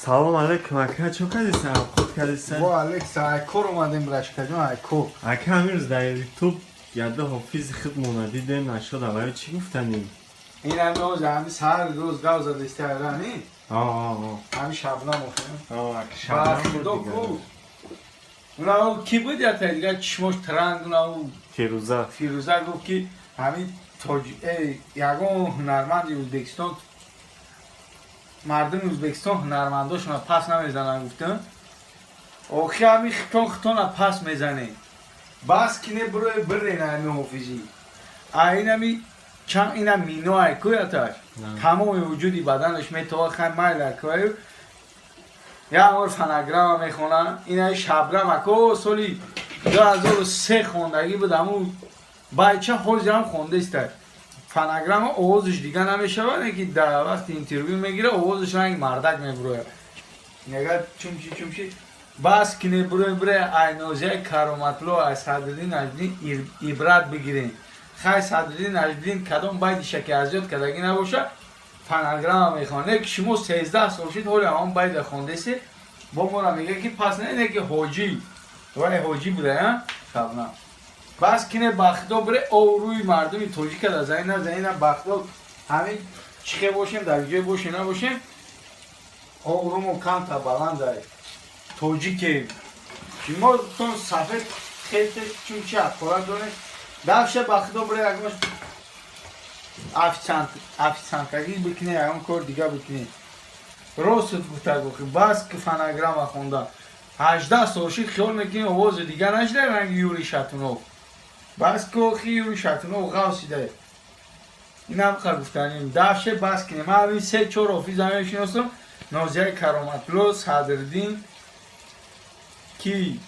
Салом алейкум, ака, чо кардисан? Худ кардисан? Во Алекса, ай кор омадем, брашкаҷон, ай кор. Ака, ҳамин дар Ютуб яда ҳофизи худмона дидем, нашуд, аввал чӣ гуфтанӣ? Ин ҳами оз ҳами саҳар рӯз гав задисти айрани? О. Ҳами шабнам охе. О, ака, шабнам буд. Худо ку. Уна ки буд, ята дига чишмош транг, уна Фирӯза. Фирӯза гуфт, ки ҳами тоҷ ягон ҳунарманди Ӯзбекистон, мардуми Ӯзбекистон ҳунармандошона пас намезананд, гуфтам. Охи ҳами хитон хитона пас мезанем. Бас кине, бирои бирен ҳами ҳофизӣ. А инами чанд ина мино ай куяташ. Тамоми вуҷуди баданаш метова, хай майла кую. Як бор фонограмма мехонам. Инаи Шабнам ако соли 2003 хондагӣ буд, ҳамун байча ҳозирам хондааста. Фонограмма овозаш дига намешавад, не ки дар вақти интервю мегира, овозаш ранги мардак мебурояд. Нега чумчи чумчи. Бас кине, бирои бире, ай Нозияи Кароматло, ай Садриддин Наҷмиддин ибрат бигирем. Хай, Садриддин Наҷмиддин кадом байдиша ки аз ёд кардагӣ набоша, фонограмма мехонад. Не ки шумо 13 сол шид, ҳоли ҳамон байда хондесед, бо мора мега, ки пас не ки ҳоҷӣ вале ҳоҷӣ буда, шабнам. Бас кине, ба худо, бире обрӯи мардуми тоҷика дар замин назанина. Ба худо, ҳамин чихе бошем, дар ҷое бошем, набошем, обрӯмо камта баландай, тоҷике. Шумо тон сафед хете чунчи ҳақорат доред. Давше, ба худо, бире ягон официант, официанткагӣ бикунед, ягон кор дига бикунед. Рост гуфта гохи, бас ки фонограмма хонда. 18 сол шид, хиёл мекунӣ овози дига нашида, ранги Юрий Шатунов. Бас ки, охи Юрий Шатунов ғавсида. Инам ха гуфтаним. Давше, бас кинем. Ман ҳамин се чор ҳофиза мешиносам: Нозияи Кароматло, Садриддин, ки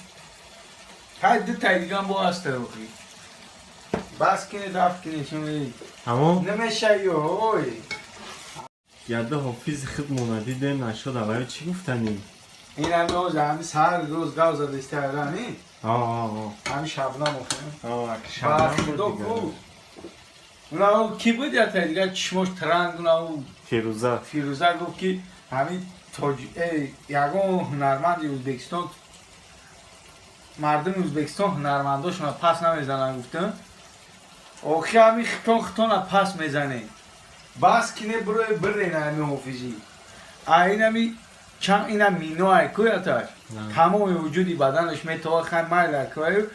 ҳай дутай дигам бо аста. Охи бас кине, дафт кине шуми. Ҳамон Намеша ё ой. Яда ҳофизи худмона дидем, нашуд, аввал чӣ гуфтанӣ? Ин ҳами оз ҳами саҳар рӯз гав задисти айрани? О. Ҳами шабнам охе. О, ака, шабнам буд. Худо дига. ку. Уна ки буд, ята дига чишмош транг, уна Фирӯза. Фирӯза гуфт, ки ҳамин тоҷ ягон ҳунарманди Ӯзбекистон, мардуми Ӯзбекистон ҳунармандошона пас намезананд, гуфтам. Охи ҳами хитон хитона пас мезанем. Бас кине, бирои бирен ҳами ҳофизӣ. А инами чанд ина мино ай куяташ. Тамоми вуҷуди баданаш метова, хай майла кую.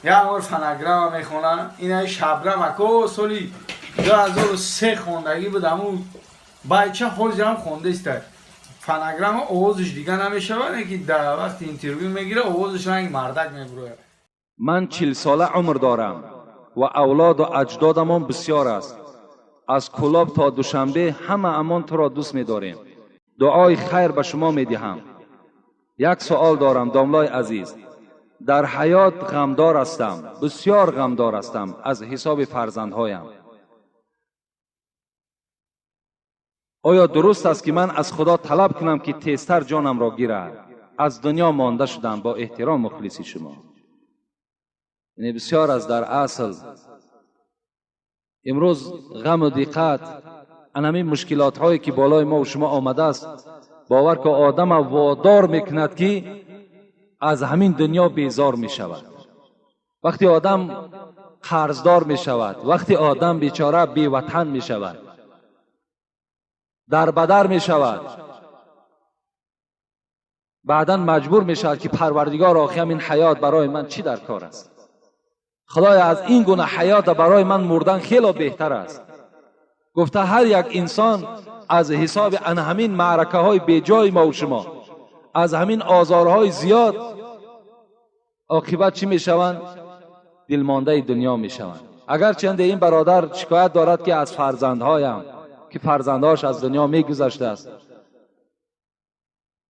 Як бор фонограмма мехонам. Инаи Шабнам ако соли 2003 хондагӣ буд, ҳамун байча ҳозирам хондааста. Фонограмма овозаш дига намешавад, не ки дар вақти интервю мегира, овозаш ранги мардак мебурояд. Ман 40 сола умр дорам ва авлоду аҷдодамон бисёр аст. Аз Кӯлоб то Душанбе ҳама амон туро дӯст медорем. Дуои хайр ба шумо медиҳам. Як суол дорам, домлои азиз. Дар ҳаёт ғамдор ҳастам, бисёр ғамдор ҳастам аз ҳисоби фарзандҳоям. Оё дуруст аст, ки ман аз Худо талаб кунам, ки тезтар ҷонамро гирад? Аз дунё монда шудам. Бо эҳтиром, мухлиси шумо. Яъне бисёр аст. Дар асл имрӯз ғаму диққат, ан ҳамин мушкилотҳое, ки болои мо шумо омадааст, бовар ки одама водор мекунад, ки аз ҳамин дунё безор мешавад. Вақте одам қарздор мешавад, вақте одам бечора беватан мешавад, дарбадар мешавад, баъдан маҷбур мешавад, ки парвардигор, охи ҳамин ҳаёт барои ман чӣ дар кор аст? Худоя, аз ин гуна ҳаёта барои ман мурдан хело беҳтар аст, гуфта ҳар як инсон аз ҳисоби ан ҳамин маъракаҳои беҷои мову шумо, аз ҳамин озорҳои зиёд, оқибат чӣ мешаванд? Дилмондаи дунё мешаванд. Агарчанде ин бародар шикоят дорад, ки аз фарзандҳоям, ки фарзандҳош аз дунё мегузаштааст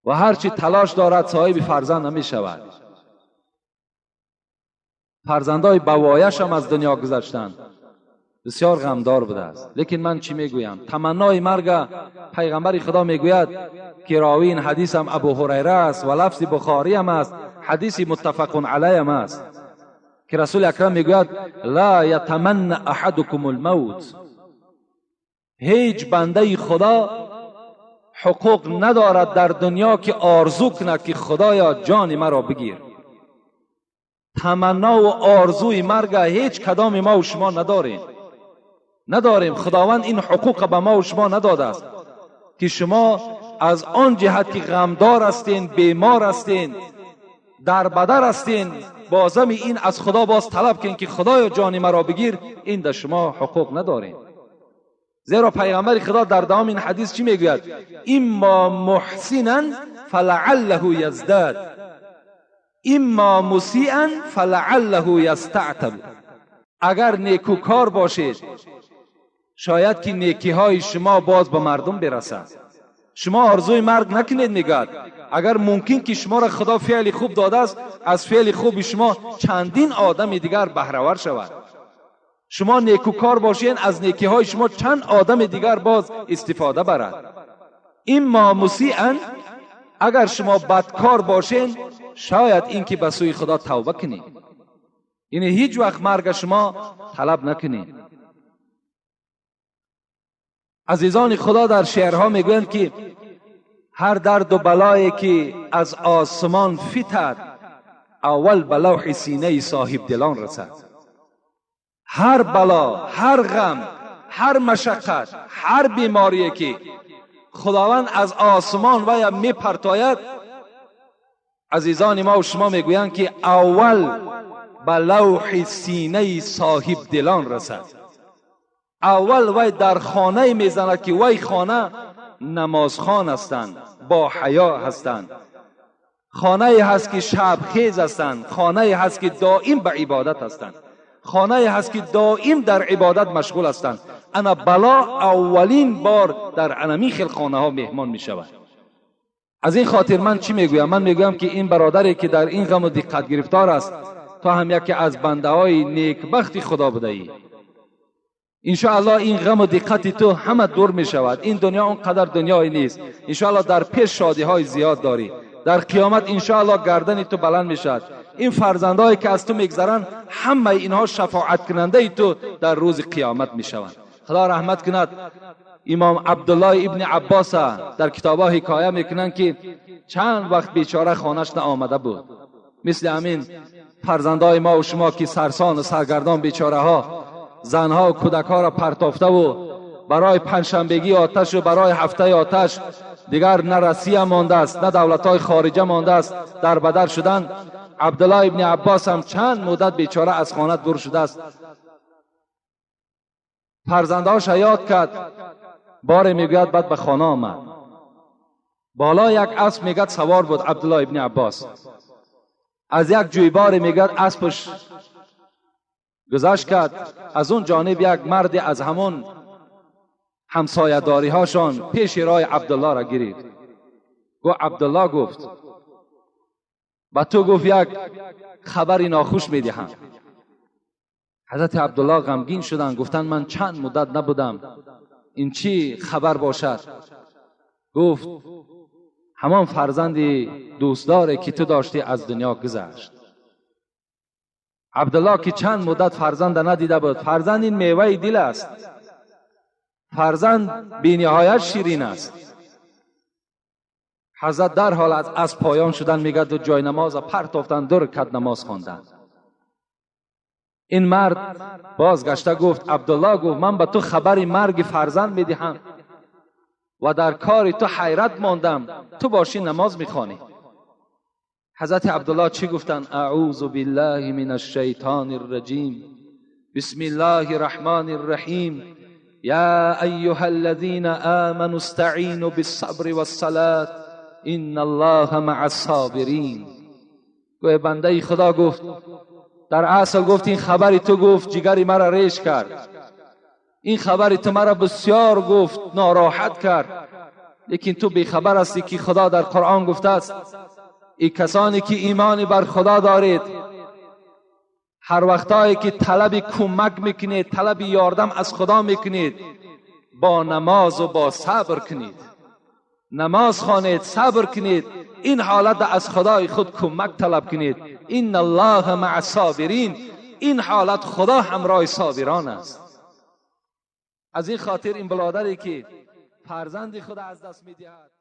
ва ҳарчи талош дорад, соҳиби фарзанд намешавад. Фарзандҳои бавояшам аз дунё гузаштанд, бисёр ғамдор будааст. Лекин ман чӣ мегӯям? Таманнои марга пайғамбари Худо мегӯяд, ки ровии ин ҳадисам Абу Ҳурайра аст ва лафзи Бухориам аст, ҳадиси муттафақун алайам аст, ки Расули Акрам мегӯяд: ла ятаманна аҳадукум лмавт. Ҳеҷ бандаи Худо حقوق ندارد در دنیا که آرزو کند که خدایا جان مرا بگیر. تمنا و آرزوی مرگ هیچ کدام ما و شما نداریم. خداوند این حقوق به ما و شما نداده است که شما از آن جهت که غمدار هستین، بیمار هستین، در بدر هستین، بازم این از خدا باز طلب کن که خدایا جان مرا بگیر، این در شما حقوق ندارین. زیرا پیغمبر خدا در دوام این حدیث چی میگوید؟ اما محسنا فلعله یزداد، اما مسیئا فلعله یستعتب. اگر نیکوکار باشید شاید که نیکی های شما باز به مردم برسد. شما آرزوی مرگ نکنید، میگوید اگر ممکن که شما را خدا فعل خوب داده است، از فعل خوب شما چندین آدم دیگر بهره ور شود. شما نیکوکار باشین، از نیکی های شما چند آدم دیگر باز استفاده برد. اما مسیئا، اگر شما بدکار باشین شاید اینکه به سوی خدا توبه کنید. یعنی هیچ وقت مرگ شما طلب نکنید. عزیزان خدا در شعرها میگویند که هر درد و بلایی که از آسمان فتد، اول به لوح سینه صاحب دلان رسد. هر بلا، هر غم، هر مشقت، هر بیماری که خداوند از آسمان و یا میپرتاید، عزیزان ما و شما میگویند که اول به لوح سینه صاحب دلان رسد. اول وی در خانه میزند که وی خانه نمازخوان هستند، با حیا هستند، خانه هست که شبخیز هستند، خانه هست که دائم به عبادت هستند، خانه هست که دائم در عبادت مشغول هستند. انا بلا اولین بار در انمی خیل خانه ها مهمان می شود. از این خاطر من چی میگویم؟ من میگویم که این برادری که در این غم و دقت گرفتار است، تا هم یکی از بنده های نیکبخت خدا بوده ای، انشاءالله این غم و دقت تو همه دور می شود. این دنیا اونقدر دنیایی نیست. انشاءالله در پیش شادی های زیاد داری، در قیامت انشاءالله گردن تو بلند می شود. این فرزندهایی که از تو میگذرند همه اینها شفاعت کننده تو در روز قیامت می شوند. خدا رحمت کند امام عبدالله ابن عباس در کتابها حکایه میکنند که چند وقت بیچاره خانهش نآمده بود. مثل همین فرزندهای ما و شما که سرسان و سرگردان بیچاره ها، زنها و کودک ها را پرتافته و برای پنجشنبگی آتش و برای هفته آتش دیگر نه رسیه مانده است نه دولت های خارجه مانده است، در بدر شدن. عبدالله ابن عباس هم چند مدت بیچاره از خانه دور شده است. فرزندهاش یاد کرد، باره میگوید بعد به خانه آمد. بالا یک اسب میگد سوار بود عبدالله ابن عباس. از یک جویبار میگد اسبش گذشت کرد. از اون جانب یک مرد از همون همسایه داری هاشان پیش راه عبدالله را گرفت. گفت عبدالله، گفت با تو گفت یک خبری ناخوش میدهم. حضرت عبدالله غمگین شدند، گفتند من چند مدت نبودم، این چی خبر باشد؟ گفت همان فرزند دوستداری که تو داشتی از دنیا گذشت. عبدالله که چند مدت فرزند ندیده بود، فرزند این میوه دل است، فرزند بی نهایت شیرین است. حضرت در حال از پایان شدن میگد و جای نماز پرتافتند، 2 رکعت نماز خواندند. این مرد بازگشته گفت عبدالله، گفت من به تو خبر مرگ فرزند میدهم و در کار تو حیرت ماندم، تو باشی نماز میخوانی. حضرت عبدالله چی گفتند؟ اعوذ بالله من الشیطان الرجیم، بسم الله الرحمن الرحیم، یا ایها الذین آمنوا استعینوا بالصبر والصلاة ان الله مع الصابرین. گوه بنده خدا گفت در اصل گفت این خبری تو گفت جگری مرا ریش کرد، این خبری تو مرا بسیار گفت ناراحت کرد، لیکن تو بیخبر هستی که خدا در قرآن گفته است ای کسانی که ایمان بر خدا دارید، هر وقتایی که طلب کمک میکنید، طلب یاردم از خدا میکنید، با نماز و با صبر کنید، نماز خوانید، صبر کنید، این حالت از خدای خود کمک طلب کنید. ان الله مع الصابرین، این حالت خدا همراه صابران است. از این خاطر این برادری که Фарзанди худ аз даст медиҳад.